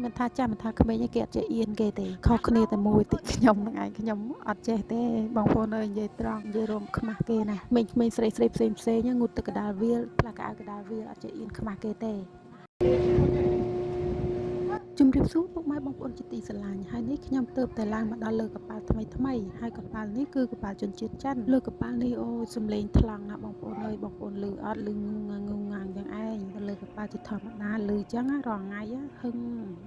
មិនថាចាស់មិនថាក្មេងទេគេអត់ចេះអៀនគេទេខុសគ្នាតែមួយតិចខ្ញុំនឹងឯងខ្ញុំអត់ចេះទេបងប្អូនអើយនិយាយត្រង់និយាយរួមខ្មាស់គេណាក្មេងៗស្រីស្រីផ្សេងផ្សេងងូតទឹកកដាលវាលផ្លាស់កៅកដាលវាលអត់ចេះអៀនខ្មាស់គេទេ ជំរាបសួរពុកម៉ែបងប្អូនជាទីស្រឡាញ់ហើយនេះខ្ញុំទើបតែឡើងមកដល់លើកប៉ាល់ថ្មីថ្មីហើយកប៉ាល់នេះគឺកប៉ាល់ជនជាតិចិនលើកប៉ាល់នេះអូយសំឡេងថ្លង់ណាស់បងប្អូនអើយបងប្អូនលឺអត់លឺងងងងងយ៉ាងឯងទៅលើកប៉ាល់ជាធម្មតាលឺចឹងរាល់ថ្ងៃហឹង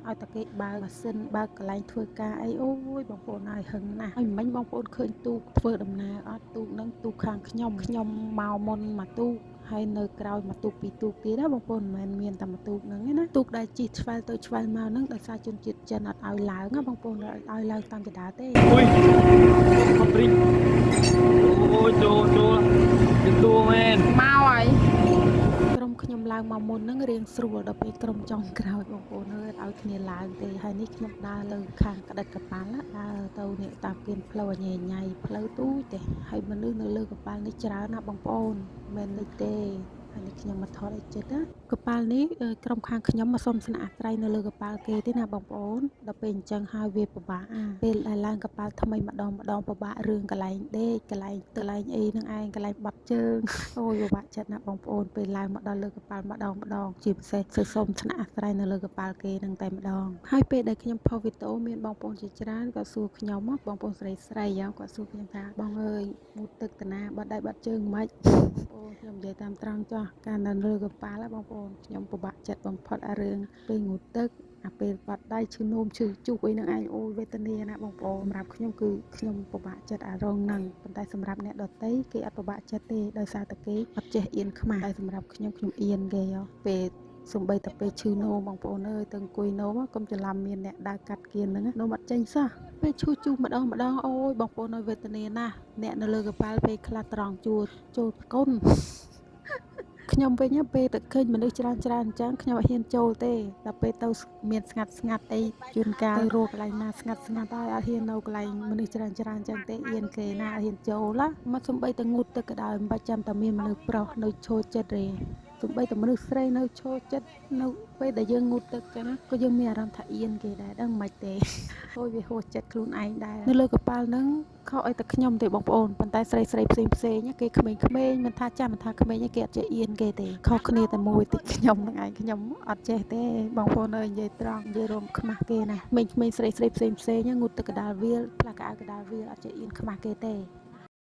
ឲ្យតែគេបើកម៉ាស៊ីនបើកកន្លែងធ្វើការអីអូយបងប្អូនអើយហឹងណាស់ហើយមិញបងប្អូនឃើញទូកធ្វើដំណើរអត់ទូកហ្នឹងទូកខាងខ្ញុំខ្ញុំមកមុនមកទូក ហើយនៅក្រោយមួយទូកពីរទូកទៀតណាបងប្អូនមិនមែនមានតែមួយទូកហ្នឹងទេណាទូកដែលជិះឆ្វែលទៅឆ្វែលមកហ្នឹងដោយសារជនជាតិចិនអត់ឲ្យឡើងណាបងប្អូនអត់ឲ្យឡើងតាមចដាទេ អុយខំព្រីងអូយចូលចូលជាតួមែន មកហើយ ក្រុមខ្ញុំឡើងមកមុនហ្នឹងរៀងស្រួលដល់ពេលក្រុមចុងក្រោយបងប្អូនអើយអត់ឲ្យគ្នាឡើងទេហើយនេះខ្ញុំដើរលើខាងក្តិតកប៉ាល់ណាដើរទៅនេះតាមគៀនផ្លូវអញញ៉ៃផ្លូវទូចទេហើយមនុស្សនៅលើកប៉ាល់នេះច្រើនណាស់បងប្អូនមិនមែនតិចទេហើយនេះខ្ញុំមកថតឲ្យចិត្តណាកប៉ាល់នេះក្រុមខាងខ្ញុំមកសុំស្នាក់អាស្រ័យនៅលើកប៉ាល់គេទេណាបងប្អូនដល់ពេលអញ្ចឹងហើយវាពិបាកអាពេលដែលឡើងកប៉ាល់ថ្មីម្ដងម្ដងពិបាករឿងកន្លែងដេកកន្លែងកន្លែងអីហ្នឹងឯងកន្លែងបត់ជើង អូយពិបាកចិត្តណាស់បងប្អូនពេលឡើងមកដល់លើកប៉ាល់ម្ដងម្ដងជាពិសេសទៅសុំស្នាក់អាស្រ័យនៅលើកប៉ាល់គេនឹងតែម្ដងហើយពេលដែលខ្ញុំផុសវីដេអូមានបងប្អូនជាច្រើនក៏សួរខ្ញុំបងប្អូនស្រីស្រីយ៉ាងគាត់សួរខ្ញុំថាបងអើយងូតទឹកតាណាបាត់ដៃបាត់ជើងមិនបងប្អូនខ្ញុំនិយាយតាមត្រង់ចោះការនៅលើកប៉ាល់ហ៎បងប្អូនខ្ញុំពិបាកចិត្តបំផុតអារឿងពេលងូតទឹកអាពេលបាត់ដៃឈឺនោមឈឺជុះអីហ្នឹងឯងអូយវេទនាណាស់បងប្អូនសម្រាប់ខ្ញុំគឺខ្ញុំពិបាកចិត្តអារងហ្នឹងប៉ុន្តែសម្រាប់អ្នកដទៃគេអត់ពិបាកចិត្តទេដោយសារតែគេអត់ចេះអៀនខ្មាស់តែសម្រាប់ខ្ញុំខ្ញុំអៀនគេហ៎ពេលសំបីតែពេលឈឺនោមបងប្អូនអើយទៅអង្គុយនោមកុំច្រឡំមានអ្នកដើរកាត់គៀនហ្នឹងនោមអត់ចេញសោះពេលឈឺជុះម្ដងម្ដងអូយបងប្អូនអើយវេទនាណាស់អ្នកនៅលើកប៉ាល់ពេលខ្លះត្រង់ជួរចូលគុន ខ្ញុំវិញពេលទៅឃើញមនុស្សច្រើនច្រើនអញ្ចឹងខ្ញុំអត់ហ៊ានចូលទេដល់ពេលទៅមានស្ងាត់ស្ងាត់អីជួនកាលទៅរកកន្លែងណាស្ងាត់ស្ងាត់ហើយអត់ហ៊ាននៅកន្លែងមនុស្សច្រើនច្រើនអញ្ចឹងទេអៀនគេណាអត់ហ៊ានចូលណាមកសំបីតែងូតទឹកក៏ដោយមិនបាច់ចាំតែមានមនុស្សប្រុសនៅឈរចិត្តទេសំបីតែមនុស្សស្រីនៅឈរចិត្តនៅពេលដែលយើងងូតទឹកចឹងណាក៏យើងមានអារម្មណ៍ថាអៀនគេដែរដឹងមិនទេ អូយវាហួសចិត្តខ្លួនឯងដែរនៅលើកប៉ាល់ហ្នឹងខុសអីតែខ្ញុំទេបងប្អូនប៉ុន្តែស្រីស្រីផ្សេងផ្សេងគេក្មេងក្មេងមិនថាចាស់មិនថាក្មេងគេអត់ចេះអៀនគេទេខុសគ្នាតែមួយតិចខ្ញុំនឹងឯងខ្ញុំអត់ចេះទេបងប្អូនអើយនិយាយត្រង់និយាយរួមខ្មាស់គេណាក្មេងក្មេងស្រីស្រីផ្សេងផ្សេងងូតទឹកកដាលវាលផ្លាស់កៅកដាលវាលអត់ចេះអៀនខ្មាស់គេទេ។